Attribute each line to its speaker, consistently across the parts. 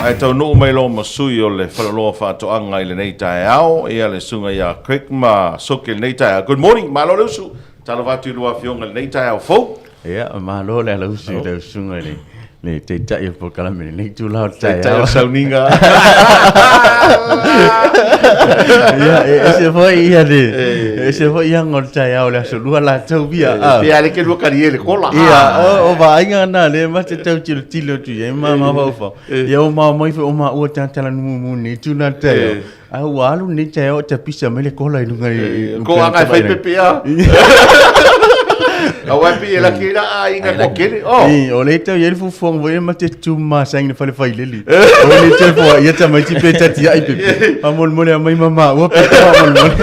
Speaker 1: Ae taunuu mai loa ma sui o le Faleoloa Faatoaga i lenei taeao, ia le susuga ia Craig ma Soke i lenei taeao. Good morning, malo le usu. Talofa atu i lua afioga i lenei taeao fou.
Speaker 2: Ia, malo le alausu i lau susuga i le le taitai o le polokalame i lenei itula o le taeao.
Speaker 1: Taitai o sauniga.
Speaker 2: Ia, e ese foi ia le, e ese foi ia o le taeao o le aso lua latou ia.
Speaker 1: Ah. Pe ale ke lua kari le kola.
Speaker 2: Ia, o vaaiga na le ma te tau tilotilo atu i ai ma mafaufau. Ia o ma mai foi o maua tatala numumu nei itula o le taeao. A ua alu lenei taeao o tapisa mai le kola i luga i
Speaker 1: Ko anga e fai pepe a. Aua e pi e laki la a inga ko kele.
Speaker 2: Oh. I, o le tau i ai le fuafuaga foi ma te tu masagi le fale failele. O le te fua ia tamaiti pe tati ai pepe. Faamolemole aumai ma maua pepe faamolemole.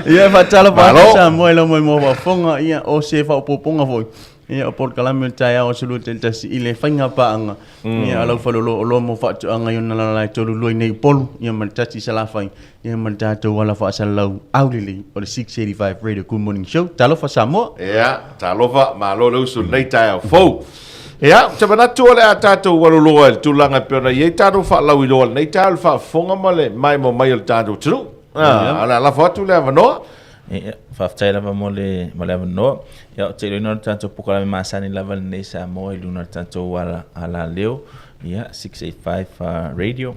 Speaker 2: Ia, faatalofa atu Samoa i lau moemoe faafofoga, ia, o se faaopoopoga foi. Ia, o polokalame o le taeao aso lua taitasi i le faiga paaga. Ia, a lau faleoloa oloa mo faatoaga i ona lalala e tolu lua i nei Upolu, ia ma le tasi i Salafai, ia ma le tatou ala faasalalau aulelei o le 685 Radio Good Morning Show. Talofa Samoa!
Speaker 1: Ia, talofa, malo le usu i lenei taeao fou. Ia, ou te manatu o le a tatou aloloa i le tulaga e pei ona i ai tatou faalauiloa i lenei taeao i le faafofoga ma le maimoa mai o le tatou atunuu. Ah, o le a lafo atu le avanoa.
Speaker 3: Ia, faafetai lava mo le, mo le avanoa. Ia, ou te iloaina o le tatou polokalame masani lava lenei Samoa i luna o le tatou ala, alaleo, ia, 685 radio,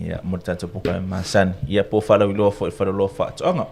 Speaker 3: ia, mo le tatou polokalame masani. Ia, po o faalauiloa foi i le faleoloa faatoaga.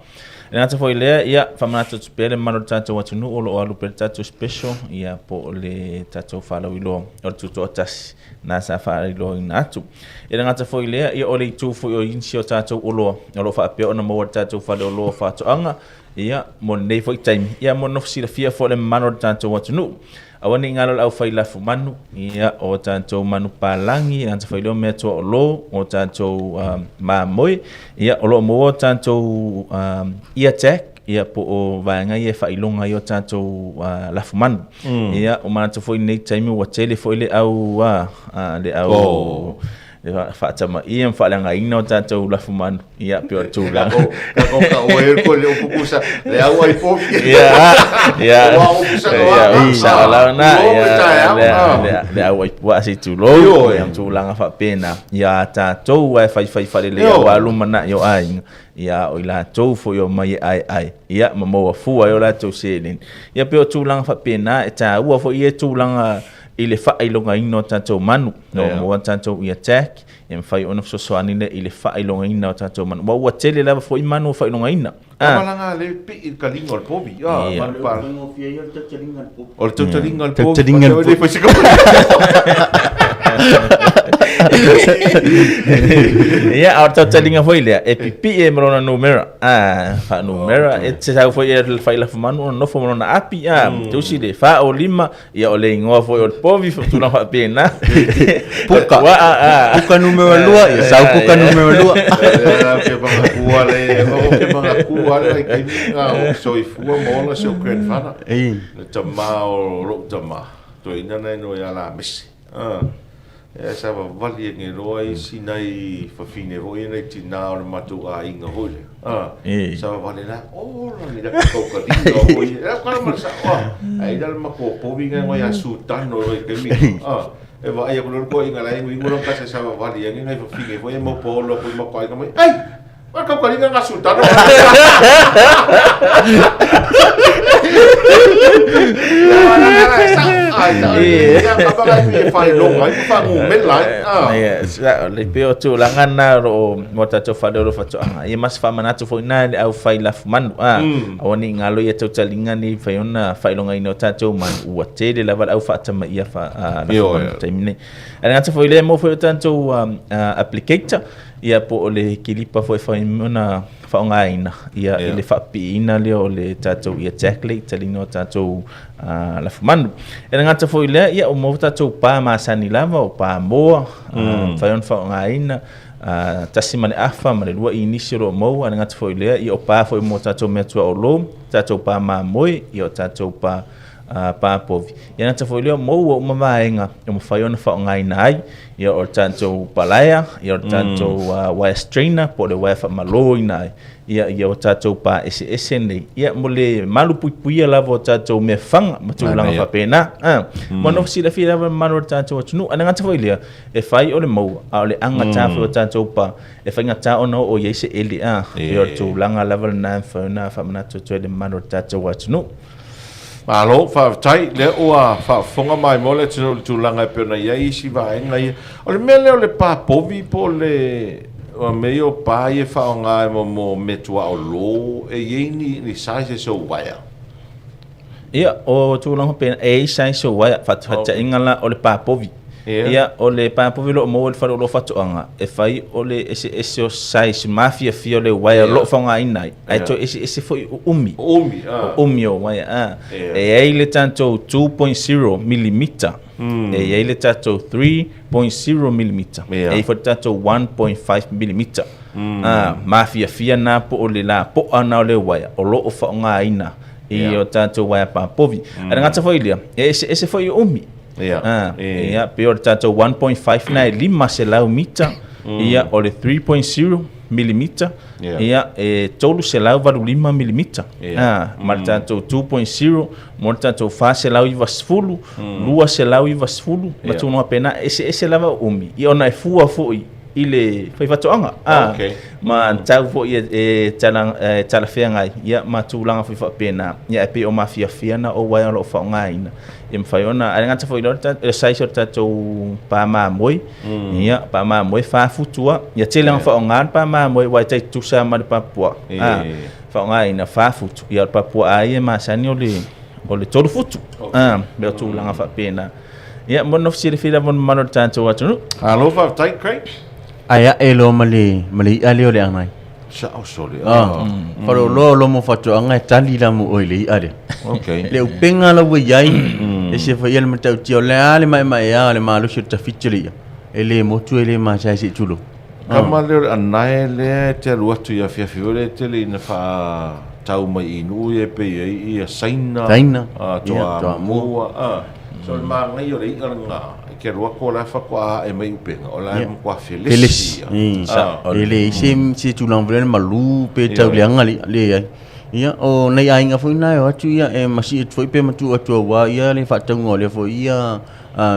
Speaker 3: E le gata foi i lea, ia, faamanatu atu pea le mamalu o le tatou atunuu o lo o alu pea le tatou special, ia, po o le tatou faalauiloa o le Tutoatasi na sa faailoaina atu. E le gata foi i lea, ia o le itu foi o nisi o tatou oloa o lo o faapea ona maua i le tatou faleoloa o faatoaga, ia, mo lenei foi taimi, ia mo le nofo silafia foi o le mamalu o le tatou atunuu. Aua ne i galo le aufai lafu manu, ia, o tatou manu palagi, le gata foi i lea o meatuaolo, o tatou mamoe, ia, o lo o maua o tatou ear tag, ia po o vaega ia e faailoga ai o tatou lafumanu. Ia, ua manatu foi i lenei taimi ua tele foi le au le au oh. le faatamaia ma faaleagaina o tatou lafumanu. Ia, pei o le tulaga.
Speaker 1: Kako ka oe ko le upu kusa le au ai povi.
Speaker 3: Ia, ia. Ia, sa la na. Ia, le au ai puaa se tulou. Ia, tulaga faapena. Ia tatou e faifai faalelei aua lumanai o aiga. Ia, o i latou foi e omai e aeae, ia, ma maua fua ai o latou seleni. Ia, pei o tulaga faapena, e taua foi ia tulaga i le faailogaina o tatou manu. No yeah. maua tatou ear tag, e mafai ona fesoasoani lea i le faailogaina o tatou manu. Aua ua tele lava foi manu ua faailogaina.
Speaker 1: Ah. Malaga le pi i kaliga o le povi. Ah, yeah. Manu pa. O le tautaliga o le povi.
Speaker 2: Tautaliga o le povi.
Speaker 3: Ia, a o le tautaliga foi lea, e pipii ai ma lona numera. Ah, faanumera, e te sau foi e le fai lafumanu ona nofo ma lona api, ah, tusi le fa o lima, ia o le igoa foi o le povi, tulaga faapena.
Speaker 2: Puka. Ua, ah, ah. Puka numera lua, ia sau puka numera lua.
Speaker 1: Ke mangakua le, o ke mangakua le kaimi nga o soifua ma ola si o grandfather. Le tama o lou tama, toeaina na ino ia Lamese. Ah. E sa vavali e nge loa isi nai fafine foi nai tina o le matou aiga foi lea. Ah. Sa vavali la, ola ni la kaukalinga o foi. E kala ma sa, ah. Ai la ma ko povi ngai ngoi a sultan o le kemi. Ah. E vaai aku lolo ko inga la ingu ingu ka sa vavali e ngai fafine foi e mau polo ko ma ko ai mai. Ai! Ma kaukalinga nga sultan.
Speaker 3: Le pei o tulaga na o lo o mo tatou faleolo faatoaga ia ma se faamanatu foi na i le aufai lafumanu a aua ne i galo ia tautaliga nei mafai ona faailogaina o tatou manu ua tele lava le au faatamaia lafumanu i le taimi nei. Ae le gata foi i lea maua foi o tatou applicator ia po o le kilipa foi e fai ona faaaogaina ia i le faapipiina lea o le tatou ear tag lea i taliga o tatou lafumanu. E le gata foi i lea, ia ua maua tatou pa masani lava, o pa moa, mafai ona faaaogaina, 1.5 ma le 2 inisi o lo o maua. E le gata foi i lea, ia o pa foi mo tatou meatuaolo, tatou pa mamoe, ia o tatou pa pa povi. Ia gata foi lea, maua uma vaega e mafai ona faaaogaina ai, ia o le tatou palaea, ia o le tatou wire strainer po o le uaea faamaloina ai, ia ia o tatou pa eseese nei, ia mo le malupuipuia lava o tatou mea faga ma tulaga faapena. Mo nofo silafia lava le mamalu o le tatou atunuu. Ae le gata foi i lea, e fai o le maua, a o le agatā foi o tatou pa, e faigata ona oo i ai se eli, a, pei o le tulaga lava lena e mafai ona faamanatu atu ai i le mamalu o le tatou atunuu.
Speaker 1: Malo, faafetai, lea ua faafofoga maimoa le atunuu i le tulaga e pei ona i ai isi vaega ia. O le mea lea o le pa povi po o le o mea ia o pa ia e faaaoga e mo mea tuaolo, e i ai ni, ni size o uaea?
Speaker 3: Ia, o tulaga faapena, e i ai size o uaea, faataitaiga la o le pa povi. Ia, o le pa povi o lo o maua i le faleoloa faatoaga, e fai o le eseese o size mafiafia o le uaea o lo o faaaogaina ai, ae toe eseese foi o umi.
Speaker 1: O umi,
Speaker 3: O umi o uaea, a. E i ai le tatou 2.0 milimita, e i ai le tatou 3.0 milimita, e i ai foi le tatou 1.5 milimita. A, mafiafia na po o le lapoa na o le uaea o lo o faaaogaina i o tatou uaea pa povi. Ae le gata foi i lea, e eseese foi o umi.
Speaker 1: Ia.
Speaker 3: Ia, pei o le tatou 1.5 na e 500 mita, ia, o le 3.0 milimita, ia, e 385 milimita. Ma le tatou 2.0 mo le tatou 490, 290, ma tulaga faapena. E eseese lava o umi, ia ona e fua foi i le faifaatoaga, ma tau foi e talafeagai, ia, ma tulaga foi faapena, ia, e pei o mafiafia na o uaea o lo o faaaogaina. E mafai ona, ae le gata foi i lea, o le size o le tatou pa mamoe, ia, pa mamoe 4 futu lava. Ia tele lava faaaoga le pa mamoe aua e tai tutusa lava ma le pa puaa. Faaaogaina 4 futu, ia o le pa puaa ia e masani o le 3 futu. Mea o tulaga faapena. Ia, mo le nofo silafia lava o le mamalu o le tatou atunuu.
Speaker 1: Malo faafetai Craig.
Speaker 2: Ae ae loa ma le ma le i'a lea o le anae.
Speaker 1: Sao sole.
Speaker 2: Ah, faleoloa o lomo faatoaga e tali la mo oe i le i'a lea.
Speaker 1: Okay.
Speaker 2: Le upega la ua i ai, e se faia le matautia o le a le maemaea o le malosi o le tafiti o le i'a. E le motu e le masae se i tulou.
Speaker 1: Kama lea o le anae lea e te alu atu i afiafi foi lea e tele ina faatau mai i nuu ia e pei ai ia Saina,
Speaker 2: Saina,
Speaker 1: ia, Toamua. So o le manaia o le i'a lena, e te alu atu o la e faatoa ae mai upega, o la e matua felesi
Speaker 2: ia. E leai se tulaga foi lea le malu pe tau leaga le i'a, leai. Ia, o nai aiga foi na e o atu ia e masii atu foi pe matuu atu aua ia le faatauga o lea foi ia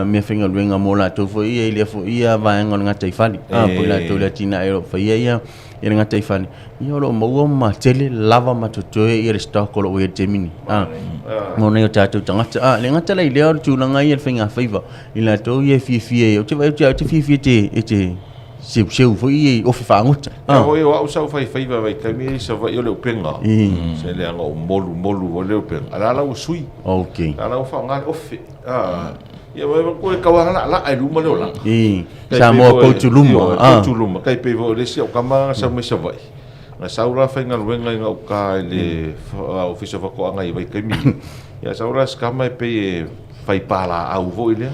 Speaker 2: mea faigaluega mo latou foi ia i lea foi ia vaega o le gataifale, po o latou le atinae o lo o faia ia le gataifale, ia o lo o maua ma tele lava ma totoe ia le stock o lo o i ai i le taimi nei. Mo nai o tatou tagata. Le gata la i lea o le tulaga ia i le faigafaiva, i latou ia e fiafia, ou te vaai atu ia au e te fiafia e te seuseu foi ia i ofe fagota.
Speaker 1: Ia foi o au sa ou faifaiva i vaitaimi ia i Savaii o le upega. Se leaga o molumolu foi le upega. A la la ua sui.
Speaker 2: Okay.
Speaker 1: A la ua faaaoga le ofe. Ia ma e tau laa i luma le olaga.
Speaker 2: Samoa go to luma.
Speaker 1: Go to luma. Tai pei foi o le isi au tama na sau mai Savaii. Na sau la faigaluega i gauta i le Ofisa o Faatoaga i vaitaimi. Ia sau la si tama e pei e fai palaau foi lea.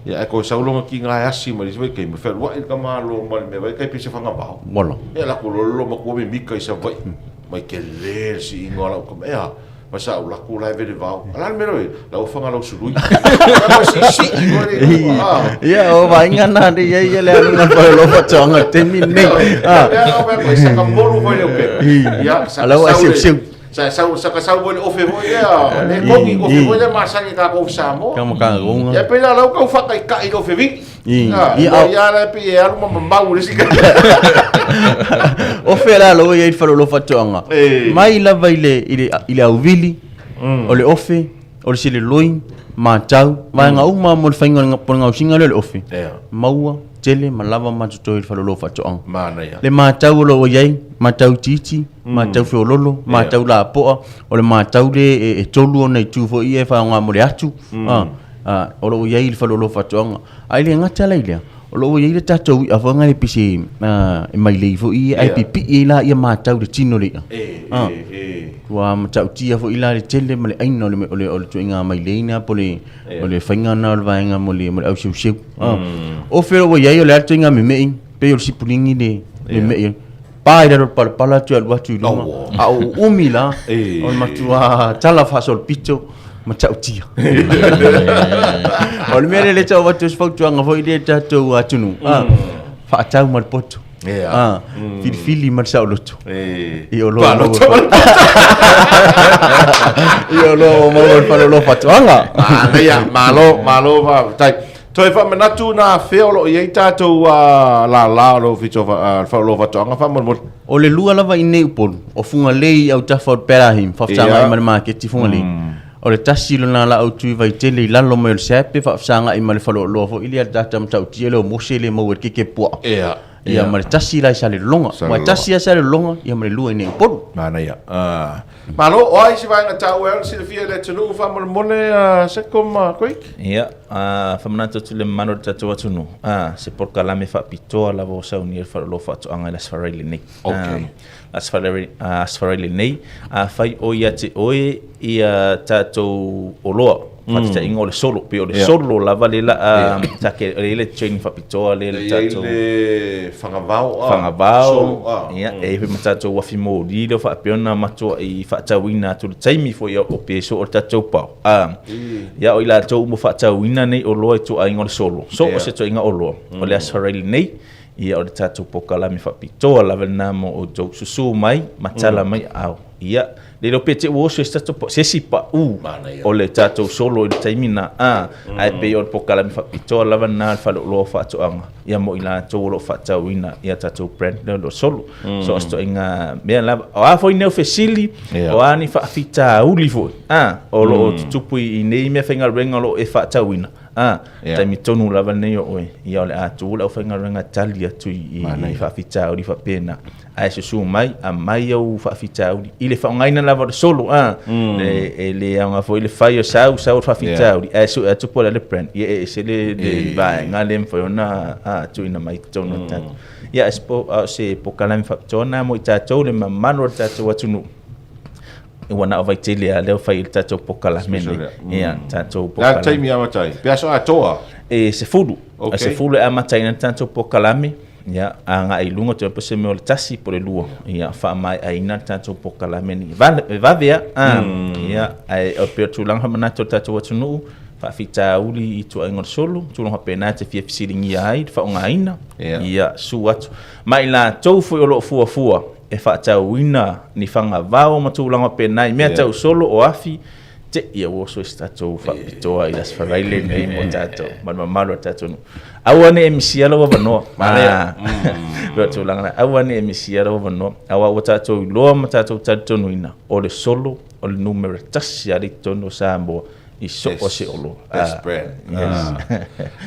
Speaker 1: Ia ae toe sau lona tiga e asi mai le isi vaitaimi, fealuai le tamaloa ma le mea vai tai pei se fagavao.
Speaker 2: Uala.
Speaker 1: Ia alu atu loa lolo matua mimita i Savaii. Mai tele le siiga o lau tama. Ea, ma sa ou latou la e vele vao. A la le mea lea, la ua fanga lau sului. Ma siisii foi le
Speaker 2: Ia, o vaaiga na le i ai ia le aluga o le faleoloa faatoaga i le taimi lenei.
Speaker 1: Ia, sa ka molu foi le upega. Ia, sa
Speaker 2: A la ua e seuseu.
Speaker 1: Sa sau sa ka sau foi le ofe foi lea, le kogi ofe foi lea masani i tatou Samoa.
Speaker 2: Ka makagaga.
Speaker 1: Ia pei la lau tau faataitai i le ofe vili.
Speaker 2: Ia,
Speaker 1: ia la pei e alu ma mamau le isi
Speaker 2: Ofe la lo ia i le faleoloa faatoaga. Mai lava i le i le i le auvili, o le ofe, o le seleloi, matau, vaega uma mo le faiga o le po o le gaosiga lea o le ofe. Maua tele ma lava ma totoe i le faleoloa faatoaga.
Speaker 1: Manaia.
Speaker 2: Le matau o lo o i ai, matau itiiti, matau feololo, matau lapoa, o le matau lea e tolu ona itu foi ia e faaaoga mo le atu, o lo o i ai i le faleoloa faatoaga. Ae le gata la i lea, o lo o i ai le tatou i'a foi lea pei se e mailei foi ia, ae pipii ai la ia matau i le tino o le i'a. Ua matautia foi la le tele ma le aina o le o le o le ituaiga mailei lena po o le o le faiga lena o le vaega mo le mo le auseuseu. O fea ua i ai o le a le ituaiga meme'i, pei o le sipuligi le meme'i. Pa i lalo o le palapala toe alu atu i luga. A o uumi la, o le matua tala faasolopito. Matautia. O le mea lea lea tau avatu ai se fautuaga foi lea i le tatou atunuu, faatau ma le poto.
Speaker 1: Ia.
Speaker 2: Filifili ma le saoloto.
Speaker 1: E.
Speaker 2: I oloa
Speaker 1: Palota
Speaker 2: maua.
Speaker 1: ma le poto.
Speaker 2: I oloa ua maua i le faleoloa faatoaga.
Speaker 1: Manaia, malo, malo faafetai. Toe faamanatu na afea o lo o i ai tatou lala o le Ofisa o le Faleoloa Faatoaga faamolemole.
Speaker 2: O le lua lava i nei Upolu, o Fugalei i autafa o le Pearahim, faafesagai ma le maketi Fugalei. O le tasi lona la autu i Vaitele i lalo mai o le Sape, faafesagai ma le faleoloa foi lea a le tagata matautia lea o Mose le maua i le keke puaa. Ia ma le tasi la i Salelologa. Aua e tasi lava Salelologa ia ma le lua i nei Upolu.
Speaker 1: Manaia. Malo, o a isi vaega taua e ao ona silafia e le atunuu faamolemole Seko ma Craig?
Speaker 3: Ia, faamanatu atu i le mamalu o le tatou atunuu, se polokalame faapitoa lava ua saunia e le Faleoloa Faatoaga i le Aso Faraile lenei.
Speaker 1: Okay.
Speaker 3: Aso Faraile lenei, afai o ia te oe ia tatou oloa, faataitaiga o le solo, pei o le solo lava lea la a take, e i ai le training faapitoa lea le tatou.
Speaker 1: E i ai le fagavao a.
Speaker 3: Fagavao,
Speaker 1: Solo a.
Speaker 3: Ia, e i ai foi ma tatou uafi moli lea ua faapea ona matuai faatauina atu i le taimi foi o pe soo le tatou pao. Ia, o i latou uma faatauina nei oloa i ituaiga o le solo, so o se ituaiga oloa, o le Aso Faraile nei, ia o le tatou polokalame faapitoa lava lena mo outou, susu mai ma tala mai aao. Ia, le iloa pe te ua oso i se tatou se isi pau o le tatou solo i le taimi lena, a, ae pei o le polokalame faapitoa lava lena a le Faleoloa o Faatoaga, ia mo i latou o lo o faatauina ia tatou brand lea o lo o solo. So, o se ituaiga mea lava. O a foi nei fesili, o a ni faafitauli foi, a, o lo o tutupu i nei meafaigaluega o lo o e faatauina, a, taimi tonu lava lenei o oe, ia o le a tu le aufaigaluega e tali atu i faafitauli faapena. Ae susu mai, aumai au faafitauli i le faaaogaina lava o le solo, a, e le aoga foi le fai o sau, sau o le faafitauli, ae sue atu po o le a le brand, ia e ese le vaega lea e mafai ona tuuina mai i totonu o le tatou. Ia, o se polokalame faapitoa lena mo i tatou le mamalu o le tatou atunuu. Ua na o Vaitele lava lea ua fai i le tatou polokalame lenei. Ia, tatou
Speaker 1: polokalame. O le a le taimi e amata ai? Pe aso atoa?
Speaker 3: E 10. Okay. E 10 e amata ai le tatou polokalame. Ia, agai i luga, toe po se mea o le 1 po o le 2. Ia, faamaeaina le tatou polokalame lenei. E vave lava. Ia, ae e pei o le tulaga faamanatu o le tatou atunuu, faafitauli i ituaiga o le solo, tulaga faapena e te fia fesiligia ai le faaaogaina, ia, susu atu. Ma i latou foi o lo o fuafua e faatauina ni fagavao ma tulaga faapena i mea tau solo o afi, te i ua oso i se tatou faapitoa i le Aso Faraile lenei mo tatou ma le mamalu o le tatou nuu. Aua ne i e misia lou avanoa. Pei o le tulaga lena. Aua ne i e misia lou avanoa, aua ua tatou iloa ma tatou talitonuina, o le solo o le numera tasi lava lea i totonu o Samoa i so o se oloa.
Speaker 1: Best brand. Yes.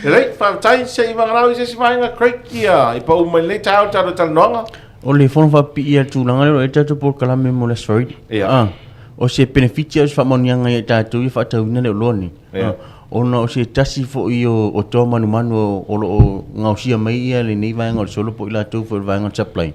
Speaker 1: Lelei, faafetai, se i vagana i se isi vaega Craig ia i pau mai lenei taeao le tatou talanoaga.
Speaker 2: O le fono faapipii a le tulaga lea o lo o i ai le tatou polokalame mo le Aso Faraile.
Speaker 1: Ia.
Speaker 2: O se penefiti a o se faamanuiaga ia i tatou ia faatauina le oloa lenei.
Speaker 1: Ia.
Speaker 2: Ona o se tasi foi o toa manumanu o lo o gaosia mai ia lenei vaega o le solo po o i latou foi o le vaega o le supply.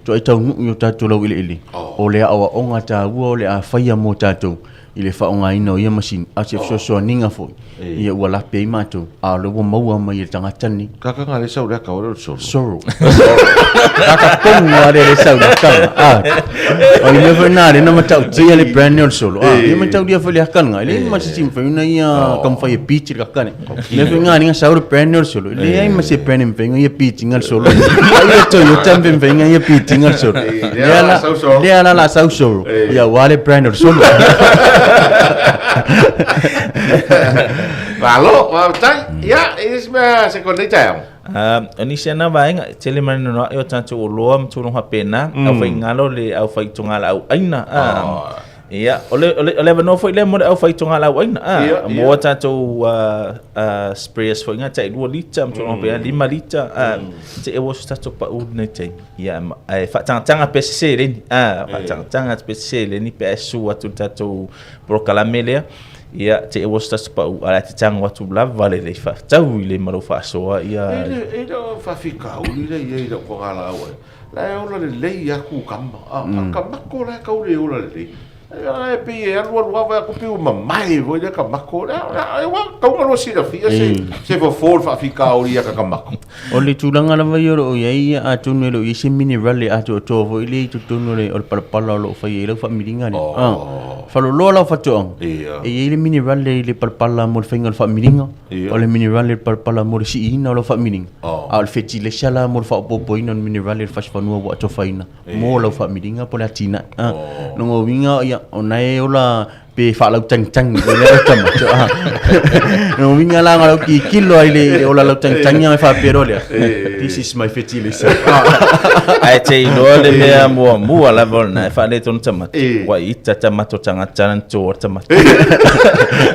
Speaker 2: Toai taunuu i o tatou laueleele, o le aoaoga taua o le a faia mo tatou i le faaaogaina o ia masini, a o se fesoasoaniga foi ia ua lape ai matou, a o lea ua maua mai e le tagata lenei.
Speaker 1: Kaka nga le sau le aka o le solo.
Speaker 2: Solo. Kaka tonu lava lea le sau le aka. Ah. O le mea foi lena lea na matautia le brand o le solo. Ah, ia mataulia foi le aka lena. E leai ma se isi mafai ona ia taumafai e beat le aka lea. Mea foi lena lea na sau le brand o le solo. E leai ma se brand e mafai ona ia beat ina le solo. Ai ia Toyota e mafai ona ia beat ina le solo.
Speaker 1: Lea la sau solo.
Speaker 2: Lea la la sau solo. Ia aua le brand o le solo.
Speaker 1: Malo, faafetai. Ia, e i ai se mea se konei taeao?
Speaker 3: O nisi lava na vaega, e tele mai le o tatou oloa ma tulaga faapena, aufaigalo le aufaitogalaau aina. Ia, o le, o le, o le avanoa foi lea mo le aufaitogalaau aina. Mo a tatou sprayers foi nga tai 2 lita, ma tulaga faapena, 5 lita, te e ua so tatou pau lenei taimi. Ia, ae faatagataga pea se seleni, faatagataga atu pea se seleni pe a e susu atu i le tatou polokalame lea. Ia, te e ua so tatou pau, ae te tago atu lava lelei faafetaui lelei ma lou faasoa, ia.
Speaker 1: E le o faafitauli lea i ai i lau togalaau ai. La e ola lelei lava kukama, a ka mako la e tau le ola lelei. E pei e alu alu lava vaai atu pei ua mamae foi lea kamako. Ua tatau ona lua silafia se fofo o le faafitauli ia Kakamako.
Speaker 2: O le tulaga lava ia o lo o i ai, atonu e le o i ai se mineral e atoatoa foi lea i totonu o le palapala o lo o fai ai lau faamiliga lea. Faaloloa lau faatoaga, e i ai le minerale i le palapala mo le faiga o le faamiliga, o le minerale i le palapala mo le siiina o lau faamiliga, a o le fetilesa la mo le faaopoopoina o le minerale i le fasifanua ua atofaina mo lau faamiliga po o le atinae. Lona uiga, ia, o na e ola pe faalautagitagi foi lea lau tamato. Lona uiga la na o lau tilotilo lava i le ola lautagitagi ona faapea loa lea, this is my fertilizer.
Speaker 3: Ae te iloa le mea muamua lava o lena e faaletonu tamato, ua ita tamato tagata na to o tamato.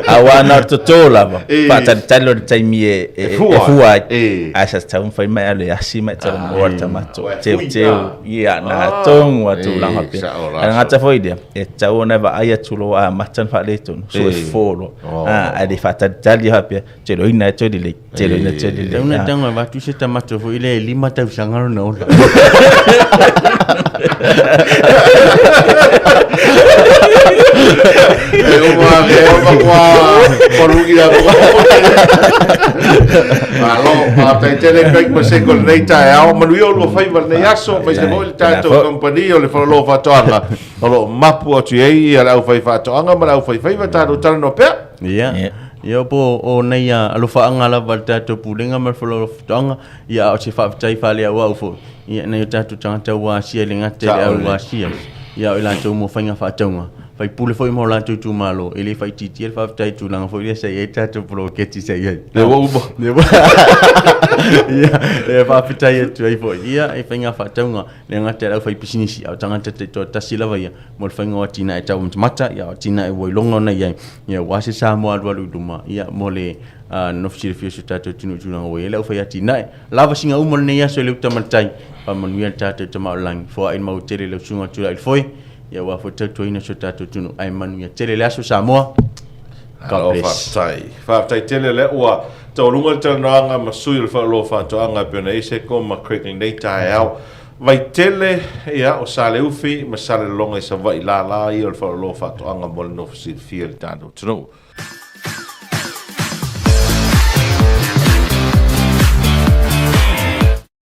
Speaker 3: Aua na o le toto lava, faatalitali loa i le taimi e e fua ai. Ae sa tatau ona fai ma e alu e asi ma e talanoa le tamato, teuteu, ia na tonu lava tulaga faapea. Ae gata foi i lea, e tatau ona e vaai atu loa ua amata ona faaletonu, sue fofo loa. Ae le faatalitali faapea, tele ina e toe lelei, tele ina toe lelei.
Speaker 2: Tatau ona tago e avatu se tamato foi lea e 5 tausaga lona ola.
Speaker 1: E uma e uma kua paruki a Malo, faafetai tele Craig ma Seko i lenei taeao. Manuia o lua faiva i lenei aso, aemaise foi le tatou kamupani o le Faleoloa o Faatoaga o lo o mapu atu i ai le aufaifaatoaga ma le aufaifaiva. Tatou talanoa pea.
Speaker 2: Ia. Ia po o nei alofaaga lava a le tatou Pulega ma le Faleoloa o Faatoaga, ia a o se faafetai faaleauau foi ia nai o tatou tagata ua asia i le gata i le au asia, ia o i latou mo faiga faatauga, faipule foi mo latou itumalo, e le faaitiitia le faafetai i tulaga foi lea sa i ai le tatou poloketi sa i ai.
Speaker 1: Lea ua uma.
Speaker 2: Lea ua Ia, e faafetai atu ai foi ia i faiga faatauga, le gata i le aufaipisinisi, a o tagata taitoatasi lava ia mo le faiga o atinae taumatamata, ia o atinae ua iloga ona i ai, ia aua se Samoa alualu i luma, ia mo le nofo silafia o si o tatou atunuu i tulaga ua i ai le aufaiatinae. Lava sina uma o lenei aso i le uta ma le tai, faamanuia le tatou Tama o le Lagi, foai le maua tele i lau susuga Tulai le Foe, ia aua foi le tautuaina o si o tatou atunuu, ae manuia tele le aso Samoa. God bless.
Speaker 1: Faafetai. Faafetai tele lea ua taualuga le talanoaga ma sui o le Faleoloa o Faatoaga e pei ona i ai Seko ma Craig i lenei taeao. Vaitele, ia, o Saleufi ma Salelologa i Savaii lala ia o le Faleoloa o Faatoaga mo le nofo silafia i le tatou atunuu.